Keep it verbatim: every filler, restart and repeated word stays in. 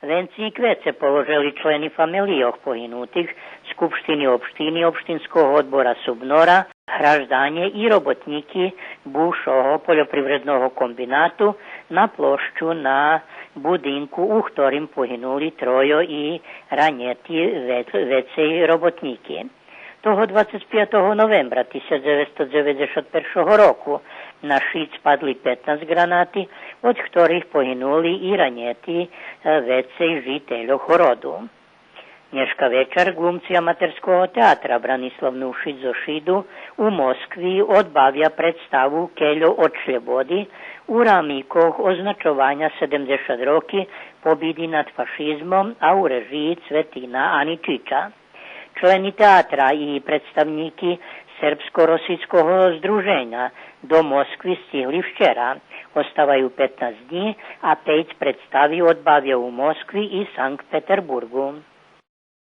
Венци и квеце положели члени фамелийох погинутих, скупштини општини, општинского одбора СУБНОР-а, гражданє и роботнїки бувшого польопривредного комбинату на площу на будинку, у хторим погинули тройо и ранєти ве-, вецей роботнїки. Того двацец пятого новембра тисяч дзевецсто дзеведзешат першого року на Шиц падли петнац гранати, од хторих погинули и ранєти, е, вецей жительох Городу. Нєшка вечар ґлумци Аматерского театра Бранислав Нушич зоз Шиду у Москви одбавя представу Кельо од шлєбоди у рамикох означованя седемдзешат роки побиди над фашизмом, а у режиї Цветина Аничича. Члени театра и представнїки Сербско-росийского здруженя до Москви сцигли вчера. Оставаю петнац днї, а пейц представи одбавя у Москви и Санкт-Петербурґу.